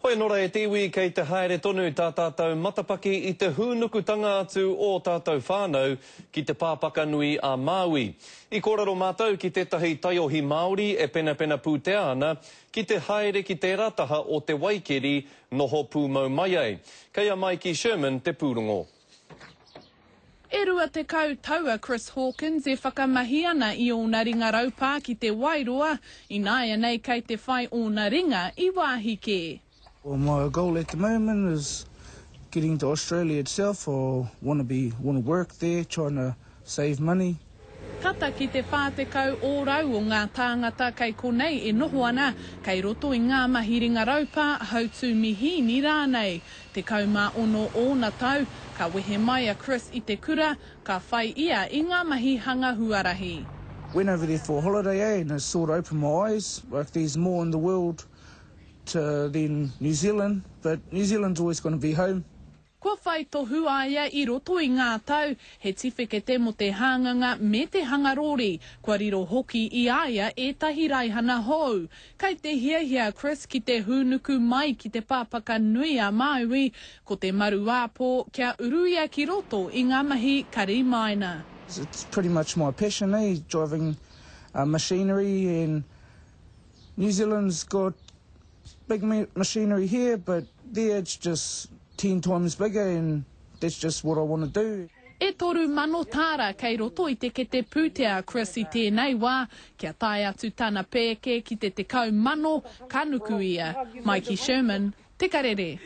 Hoi anō rā e te iwi, kei te haere tonu tā tātou matapaki i te hūnukutanga atu o tātou whānau ki te pāpaka nui a Māui. I kōrero mātou ki tētahi taiohi Māori e penapena pūtea ana ki te haere ki tērā taha o te waikeri noho pūmau mai ai. Kei a Maiki Sherman te pūrongo. E 20 tau a Chris Hawkins e whakamahi ana i ōna ringa raupā ki te waeroa, ināianei kei te whai ōna ringa i wāhi kē. Well my goal at the moment is getting to Australia itself, I wanna be wanna work there, trying to save money. Tata ki te 40 ōrau o ngā tāngata kei konei e noho ana, kei roto i ngā mahi ringa raupā, hautū mihīni rānei. 16 ōna tau, ka wehe mai a Chris i te kura, ka whai ia i ngā mahi hanga huarahi. Went over there for a holiday eh and it sort of opened my eyes like there's more in the world to than New Zealand but New Zealand's always gonna be home. Kua whai tohu a ia i roto i ngā tau, he tiwhikete mō te hanganga me te hanga rori, kua riro hoki i a ia ētahi raihana hou. Kei te hiahia a Chris ki te hūnuku mai ki te pāpaka nui a Māui, ko te maruāpō kia uru ia ki roto i ngā mahi kari maina. It's pretty much my passion eh, driving machinery and New Zealand's got big machinery here but there it's just ten times bigger and that's just what I want to do. E 3000 tāra kei roto i te kete pūtea a Chris i tēnei wā, kia tae atu tana pēke ki te 10,000, ka nuku ia. Maiki Sherman, Te Karere.